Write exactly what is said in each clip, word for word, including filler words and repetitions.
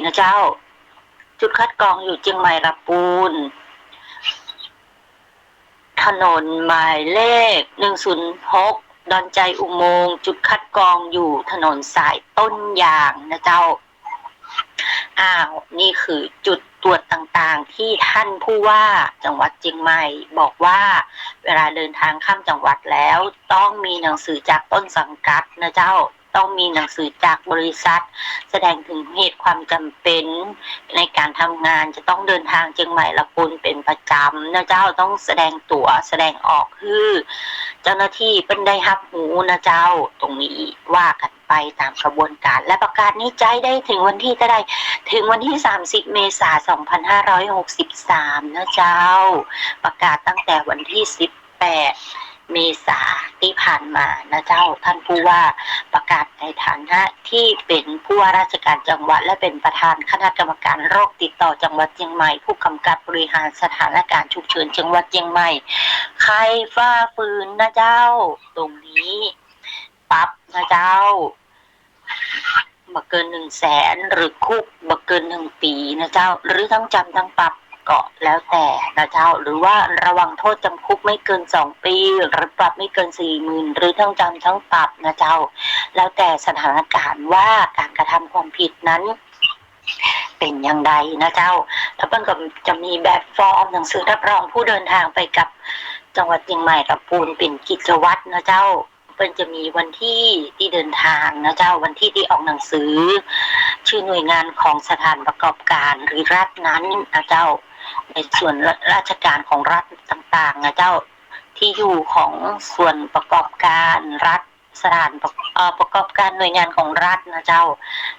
นะเจ้า จุดคัดกรองอยู่เจียงใหม่ละปูน ถนนหมายเลขหนึ่งศูนย์หก ดอนจายอุโมงค์ จุดคัดกรองอยู่ถนนสายต้นยางนะเจ้า อ้าว นี่คือจุดตรวจต่างๆ ที่ท่านผู้ว่าจังหวัดเจียงใหม่บอกว่า เวลาเดินทางข้ามจังหวัดแล้ว ต้องมีหนังสือจากต้นสังกัดนะเจ้า ต้องมีหนังสือจากบริษัท แสดงถึงเหตุความจำเป็นในการทำงาน จะต้องเดินทางเจียงใหม่ละปูนเป็นประจำนะเจ้า ต้องแสดงตั๋ว แสดงออกหื้อเจ้าหน้าที่เปิ้นได้ฮับฮู้นะเจ้า ตรงนี้ว่ากั๋นไปต๋ามกระบวนก๋าน และประกาศนี้ใจ๊ได้เถิงวันตี้เต้าใด เถิงวันตี้สามสิบ เมษา สองพันห้าร้อยหกสิบสาม นะเจ้า ประกาศตั้งแต่วันตี้สิบ แปด เมษาตี้ผ่านมานะเจ้า ท่านผู้ว่าประกาศในฐานะตี้เป๋นผู้ว่าราชการจังหวัด และเป๋นประธานคณะกรรมการโรคติดต่อจังหวัดเจียงใหม่ ผู้กำกับบริหารสถานการณ์ฉุกเฉินจังหวัดเจียงใหม่ ใผฝ่าฝืนนะเจ้า ตรงนี้ปรับนะเจ้า บ่เกินหนึ่งแสน หรือคุกบ่เกินหนึ่งปี๋นะเจ้า หรือทั้งจ๋ำทั้งปรับก็แล้วแต่นะเจ้า หรือว่าระวังโทษจ๋ำคุกไม่เกินสองปี๋ หรือปรับไม่เกินสี่หมื่น หรือทั้งจ๋ำทั้งปรับนะเจ้า แล้วแต่สถานการณ์ว่าการกระทำความผิดนั้นเป๋นอย่างใดนะเจ้า แล้วเปิ้นก็จะมีแบบฟอร์มหนังสือรับรองผู้เดินทางไปกับจังหวัดเจียงใหม่ละปูนเป๋นกิจวัตรนะเจ้า เปิ้นจะมีวันตี้ตี้เดินทางนะเจ้า วันตี้ตี้ออกหนังสือ ชื่อหน่วยงานของสถานประกอบการหรือรัฐนั้นนะเจ้า ในส่วนราชการของรัฐต่างๆ นะเจ้า ตี้อยู่ของส่วนประกอบการรัฐ สถานประ- เอ่อ ประกอบการหน่วยงานของรัฐนะเจ้า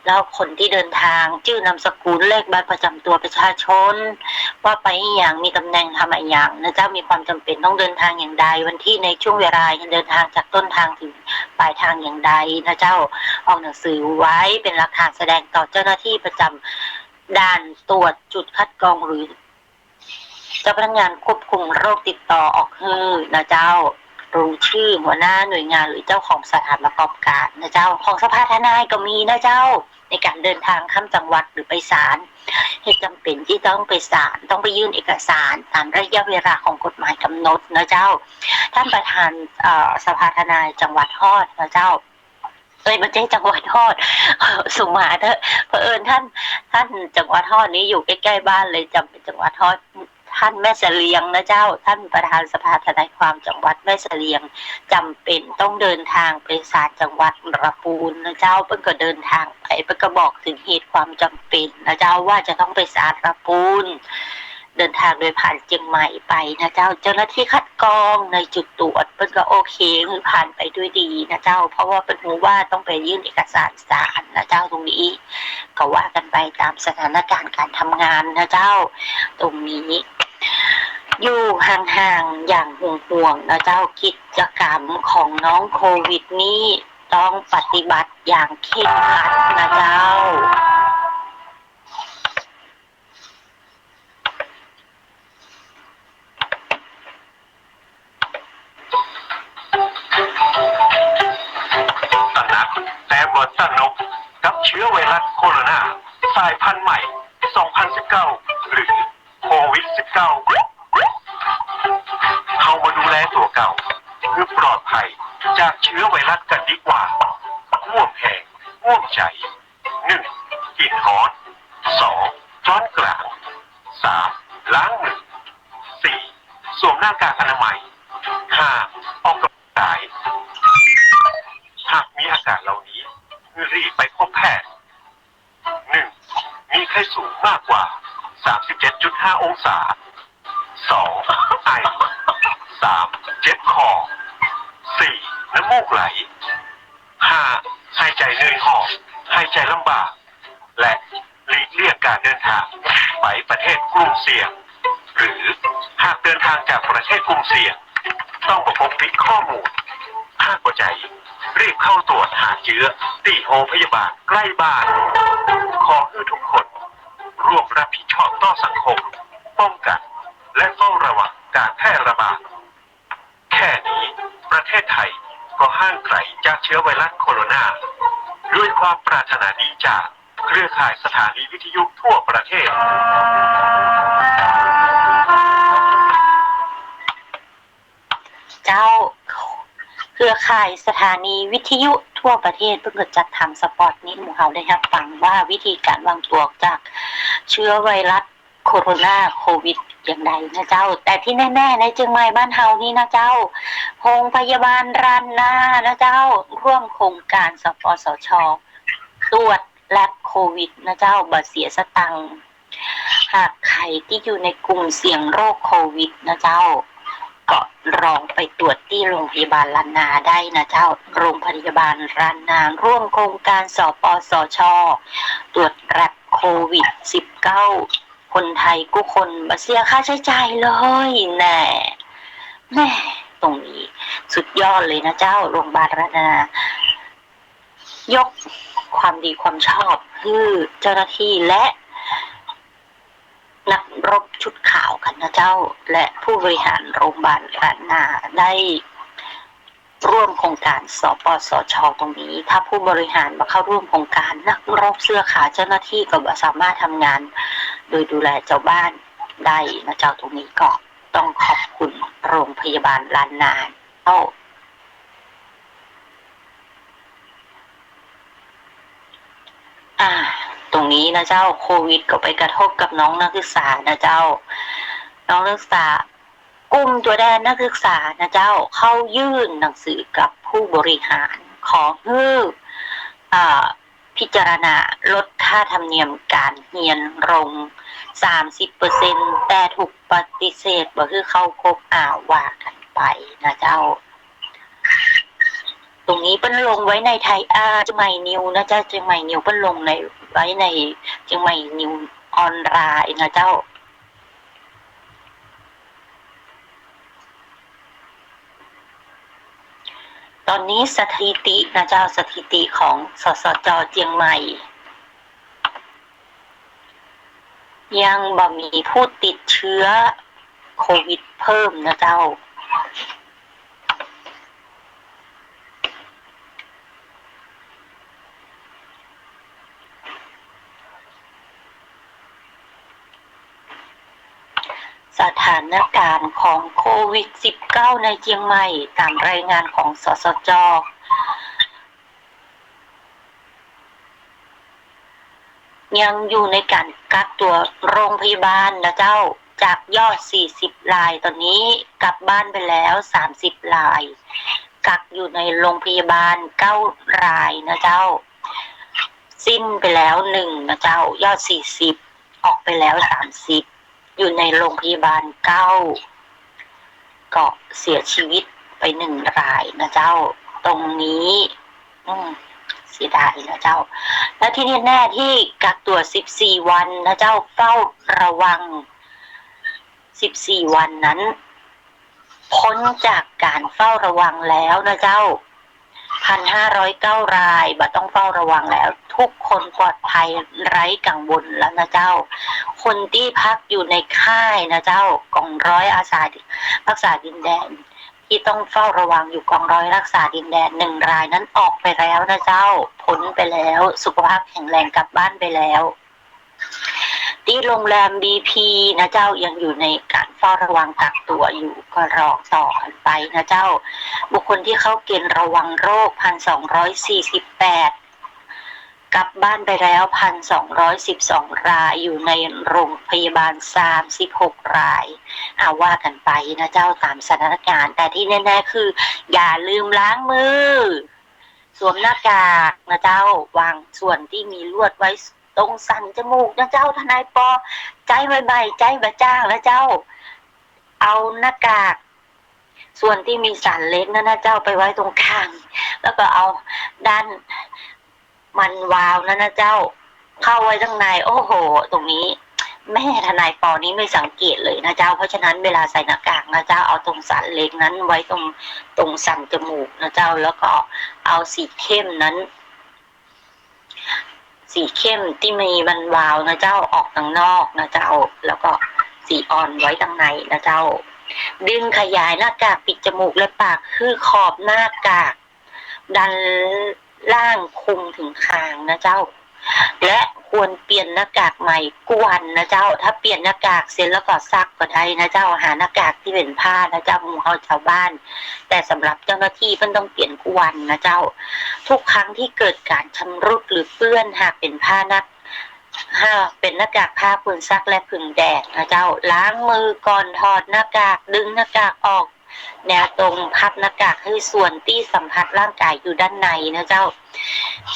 แล้วคนตี้เดินทาง จื้อนามสกุล เลขบัตรประจ๋ำตั๋วประชาชน ว่าไปอะหยัง มีต๋ำแหน่งทำอะหยังนะเจ้า มีความจ๋ำเป๋นต้องเดินทางอย่างใด วันตี้ในช่วงเวลาเดินทางจากต้นทางเถิงป๋ายทางอย่างใดนะเจ้า ออกหนังสือไว้เป๋นหลักฐานแสดงต่อเจ้าหน้าตี้ประจ๋ำด่านตรวจจุดคัดกรอง หรือเจ้าพนักงานควบคุมโรคติดต่อออกหื้อนะเจ้า ลงชื่อหัวหน้าหน่วยงานหรือเจ้าของสถานประกอบการนะเจ้า ของสภาทนายก็มีนะเจ้า ในก๋านเดินทางข้ามจังหวัดหรือไปศาล เหตุจ๋ำเป๋นตี้ต้องไปศาล ต้องไปยื่นเอกสารต๋ามระยะเวลาของกฎหมายกำหนดนะเจ้า ท่านประธาน เอ่อ สภาทนายจังหวัดฮอดนะเจ้า เอ้ย บ่ใจ้จังหวัดฮอด สุมาเต๊อะ เผอิญท่าน ท่านจังหวัดฮอดนี้อยู่ใก้ๆ บ้านเลย จ๋ำเป๋นจังหวัดฮอด ท่านแม่เสลียงนะเจ้า ท่านประธานสภาทนายความจังหวัดแม่เสลียง จ๋ำเป๋นต้องเดินทางไปศาลจังหวัดละปูนนะเจ้า เปิ้นก็เดินทางไป เปิ้นก็บอกเถิงเหตุความจ๋ำเป๋นนะเจ้า ว่าจะต้องไปศาลละปูน เดินทางโดยผ่านเจียงใหม่ไปนะเจ้า เจ้าหน้าตี้คัดกรองในจุดตรวจเปิ้นก็โอเค หื้อผ่านไปด้วยดีนะเจ้า เพราะว่าเปิ้นฮู้ว่าต้องไปยื่นเอกสารศาลนะเจ้า ตรงนี้ก็ว่ากั๋นไปต๋ามสถานการณ์ก๋านทำงานนะเจ้า ตรงนี้ อยู่ห่างๆ อย่างห่วงๆ นะเจ้า กิจกรรมของน้องโควิดนี้ต้องปฏิบัติอย่างเคร่งครัดนะเจ้า ตระหนักแต่บ่ตระหนกกับเชื้อไวรัสโคโรนาสายพันธุ์ใหม่ สองพันสิบเก้า หรือโควิดสิบเก้า เฮามาดูแลตั๋วเก่า หื้อปลอดภัยจากเชื้อไวรัสกั๋นดีกว่า ฮ่วมแฮง ฮ่วมใจ๋ หนึ่ง กิ๋นฮ้อน สอง จ๊อนกลาง สาม ล้างมือ สี่ สวมหน้ากากอนามัย ห้า ออกกำลังกาย หากมีอาการเหล่านี้ หื้อรีบไปพบแพทย์ หนึ่ง มีไข้สูงมากกว่า สามสิบเจ็ดจุดห้า องศา สอง ไอ สาม เจ็บคอ สี่ น้ำมูกไหล ห้า หายใจเหนื่อยหอบ หายใจลำบาก และหลีกเลี่ยงการเดินทางไปประเทศกลุ่มเสี่ยง หรือหากเดินทางจากประเทศกลุ่มเสี่ยง ต้องบ่ปกปิดข้อมูล หากบ่ใจ๋ รีบเข้าตรวจหาเจื้อตี้โฮงพยาบาลใกล้บ้าน ขอหื้อทุกคนร่วมรับผิดชอบต่อสังคม ป้องกัน และเฝ้าระวังการแพร่ระบาด แค่นี้ประเทศไทยก็ห่างไกลจากเชื้อไวรัสโคโรนา ด้วยความปรารถนาดีจากเค เครือข่ายสถานีวิทยุทั่วประเทศ เจ้า เครือข่ายสถานีวิทยุทั่วประเทศเปิ้นก็จัดทำสปอตนิวส์หมู่เฮาได้ฮับฟังว่าวิธีก๋านวางตั๋วจากเจื้อไวรัสโคโรนาโควิดอย่างใดนะเจ้า แต่ตี้แน่ๆ ในเจียงใหม่บ้านเฮานี่นะเจ้า โฮงพยาบาลล้านนานะเจ้า ฮ่วมโครงก๋าน สปสช ตรวจแล็บโควิดนะเจ้า บ่เสียสตังค์ หากใผตี้อยู่ในกลุ่มเสี่ยงโรคโควิดนะเจ้า ก็ลองไปตรวจตี้โฮงพยาบาลล้านนาได้นะเจ้า โฮงพยาบาลล้านนา ฮ่วมโครงก๋าน สปสช ตรวจแล็บโควิดสิบเก้า คนไทยกู้คนบ่เสียค่าใจ๊จ่ายเลย แน่ แม่ ตรงนี้สุดยอดเลยนะเจ้า โฮงพยาบาลล้านนา ยกความดีความชอบหื้อเจ้าหน้าตี้และนักรบชุดขาวกั๋นนะเจ้า และผู้บริหารโฮงพยาบาลล้านนาได้ฮ่วมโครงก๋าน สปสช ตรงนี้ ถ้าผู้บริหารบ่เข้าฮ่วมโครงก๋าน นักรบเสื้อขาวเจ้าหน้าตี้ก็บ่สามารถทำงานโดยดูแลจาวบ้านได้นะเจ้า ตรงนี้ก็ต้องขอบคุณโฮงพยาบาลล้านนาเจ้า อ่า ตรงนี้นะเจ้า โควิดก็ไปกระทบกับน้องนักศึกษานะเจ้า น้องนักศึกษา กลุ่มตั๋วแดนนักศึกษานะเจ้า เข้ายื่นหนังสือกับผู้บริหาร ขอหื้อ อ่า พิจารณาลดค่าธรรมเนียมก๋านเฮียนลง สามสิบเปอร์เซ็นต์ แต่ถูกปฏิเสธบ่หื้อเข้าพบ อ่า ว่ากั๋นไปนะเจ้า ตรงนี้เปิ้นลงไว้ในไทย อ่า เจียงใหม่นิวนะเจ้า เจียงใหม่นิวเปิ้นลงใน ไว้ในเจียงใหม่นิวออนไลน์นะเจ้า ต๋อนนี้สถิตินะเจ้า สถิติของ สสจ เจียงใหม่ ยังบ่มีผู้ติดเจื้อโควิดเพิ่มนะเจ้า สถานก๋านของโควิดสิบเก้าในเจียงใหม่ ต๋ามรายงานของ สสจ ยังอยู่ในก๋านกักตั๋วโฮงพยาบาลนะเจ้า จากยอดสี่สิบราย ต๋อนนี้กลับบ้านไปแล้วสามสิบราย กักอยู่ในโฮงพยาบาลเก้ารายนะเจ้า สิ้นไปแล้วหนึ่งนะเจ้า ยอดสี่สิบ ออกไปแล้วสามสิบ อยู่ในโฮงพยาบาลเก้า ก็เสียชีวิตไปหนึ่งรายนะเจ้า ตรงนี้ อืม เสียดายนะเจ้า และที่แน่ๆ ที่กักตั๋วสิบสี่วันนะเจ้า เฝ้าระวังสิบสี่วันนั้น พ้นจากก๋านเฝ้าระวังแล้วนะเจ้า พันห้าร้อยเก้าราย บ่ต้องเฝ้าระวังแล้ว ทุกคนปลอดภัยไร้กังวลแล้วนะเจ้า คนตี้พักอยู่ในค่ายนะเจ้า ก๋องร้อยอาสารักษาดินแดน ตี้ต้องเฝ้าระวังอยู่ก๋องร้อยรักษาดินแดนหนึ่งรายนั้นออกไปแล้วนะเจ้า พ้นไปแล้ว สุขภาพแข็งแรงกลับบ้านไปแล้ว ตี้โฮงแรมบีพีนะเจ้า ยังอยู่ในก๋านเฝ้าระวังกักตั๋วอยู่ ก็รอต่อกั๋นไปนะเจ้า บุคคลที่เข้าเกณฑ์ระวังโรค พันสองร้อยสี่สิบแปด กลับบ้านไปแล้ว พันสองร้อยสิบสองราย อยู่ในโฮงพยาบาลสามสิบหกราย อ่า ว่ากั๋นไปนะเจ้า ต๋ามสถานก๋าน แต่ที่แน่ๆ คือ อย่าลืมล้างมือ สวมหน้ากากนะเจ้า บางส่วนตี้มีลวดไว้ตรงสันจมูกนะเจ้า ทนายปอ ใจ๊ใหม่ๆ ใจ๊บ่จ้างนะเจ้า เอาหน้ากาก ส่วนตี้มีสันเหล็กนั้นนะเจ้า ไปไว้ตรงคาง แล้วก็เอาด้านมันวาล์วนั้นนะเจ้า เข้าไว้ตังใน โอ้โห ตรงนี้ แม่ ทนายปอนี่ไม่สังเกตเลยนะเจ้า เพราะฉะนั้นเวลาใส่หน้ากากนะเจ้า เอาตรงสันเหล็กนั้นไว้ตรง ตรงสันจมูกนะเจ้า แล้วก็เอาสีเข้มนั้น สีเข้มตี้มีมันวาล์วนะเจ้า ออกตังนอกนะเจ้า แล้วก็สีอ่อนไว้ตังในนะเจ้า ดึงขยายหน้ากากปิดจมูกและปาก หื้อขอบหน้ากากด้านล่างคลุมถึงคางนะเจ้า และควรเปลี่ยนหน้ากากใหม่กู้วันนะเจ้า ถ้าเปลี่ยนหน้ากากเสร็จแล้วก็ซักก็ได้นะเจ้า หาหน้ากากตี้เป๋นผ้านะเจ้า หมู่เฮาจาวบ้าน แต่สำหรับเจ้าหน้าตี้เปิ้นต้องเปลี่ยนกู้วันนะเจ้า ทุกครั้งที่เกิดการชำรุดหรือเปื้อน หากเป๋นผ้าหน้า หากเป๋นหน้ากากผ้าควรซักและผึ่งแดดนะเจ้า ล้างมือก่อนถอดหน้ากาก ดึงหน้ากากออก แนวตรง พับหน้ากากหื้อส่วนตี้สัมผัสร่างกายอยู่ด้านในนะเจ้า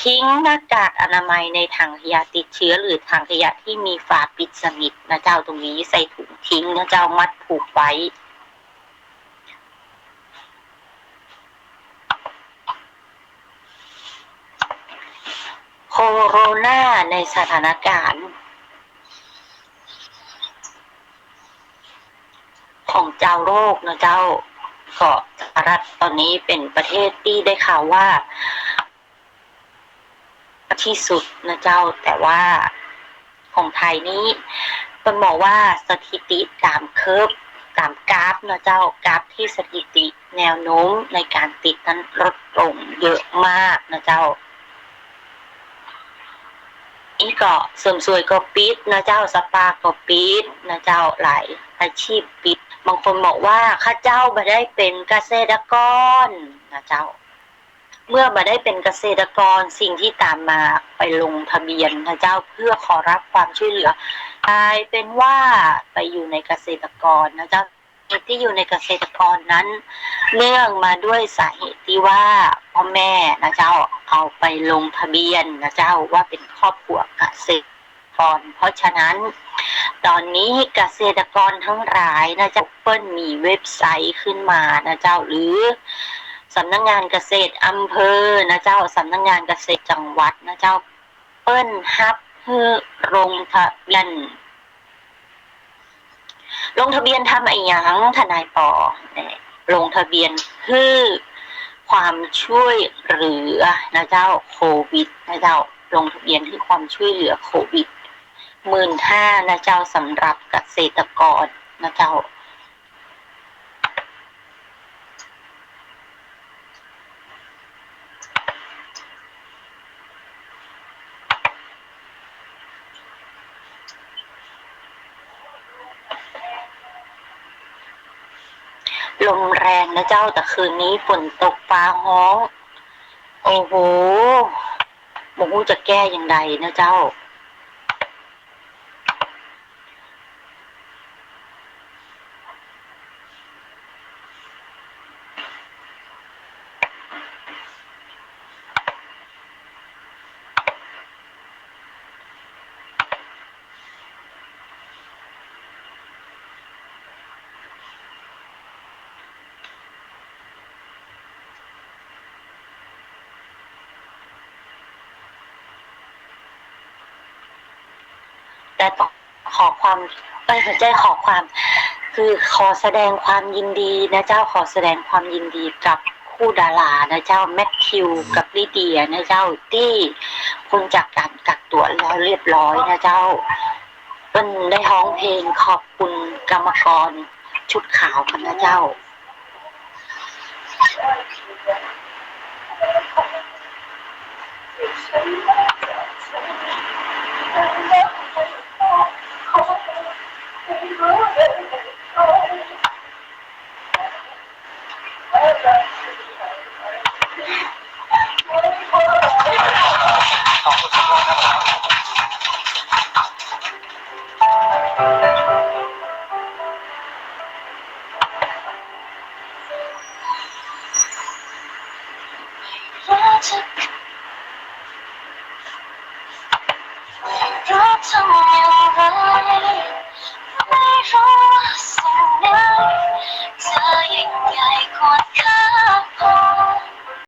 ทิ้งหน้ากากอนามัยในถังขยะติดเชื้อหรือถังขยะที่มีฝาปิดสนิทนะเจ้า ตรงนี้ใส่ถุงทิ้งนะเจ้า มัดผูกไว้ โคโรนาในสถานการณ์ของจาวโลกนะเจ้า ก็สหรัฐตอนนี้เป๋นประเทศตี้ได้ข่าวว่า ที่สุดนะเจ้า แต่ว่าของไทยนี้เปิ้นบอกว่าสถิติต๋ามเคอร์ฟ ต๋ามกราฟนะเจ้า กราฟตี้สถิติแนวโน้มในการติดนั้นลดลงเยอะมากนะเจ้า นี่ก็เสริมสวยก็ปิดนะเจ้า สปาก็ปิดนะเจ้า หลายอาชีพปิด บางคนบอกว่าข้าเจ้าบ่ได้เป๋นเกษตรกรนะเจ้า เมื่อบ่ได้เป๋นเกษตรกร สิ่งที่ตามมาไปลงทะเบียนนะเจ้า เพื่อขอรับความช่วยเหลือ กลายเป๋นว่าไปอยู่ในเกษตรกรนะเจ้า เหตุที่อยู่ในเกษตรกรนั้น เนื่องมาด้วยสาเหตุที่ว่าพ่อแม่นะเจ้า เอาไปลงทะเบียนนะเจ้า ว่าเป๋นครอบครัวเกษตรกร เพราะฉะนั้น ตอนนี้เกษตรกรทั้งหลายนะเจ้า เปิ้นมีเว็บไซต์ขึ้นมานะเจ้า หรือสำนักงานเกษตรอำเภอนะเจ้า สำนักงานเกษตรจังหวัดนะเจ้า เปิ้นฮับหื้อลงทะเบียน ลงทะเบียนทำอะหยัง ทนายปอ ลงทะเบียนหื้อความช่วยเหลือนะเจ้า โควิดนะเจ้า ลงทะเบียนหื้อความช่วยเหลือโควิด หมื่นห้านะเจ้า สำหรับเกษตรกรนะเจ้า ลมแรงนะเจ้า แต่คืนนี้ฝนตกฟ้าฮ้อง โอ้โห บ่ฮู้จะแก้อย่างใดนะเจ้า แต่ขอความ เอ้ย บ่ใจ้ขอความ คือขอแสดงความยินดีนะเจ้า ขอแสดงความยินดีกับคู่ดารานะเจ้า แมทธิวกับลิเดียนะเจ้า ตี้พ้นจากการกักตั๋วแล้วเรียบร้อยนะเจ้า เปิ้นได้ฮ้องเพลงขอบคุณกรรมกรชุดขาวกั๋นนะเจ้า เพราะเธอ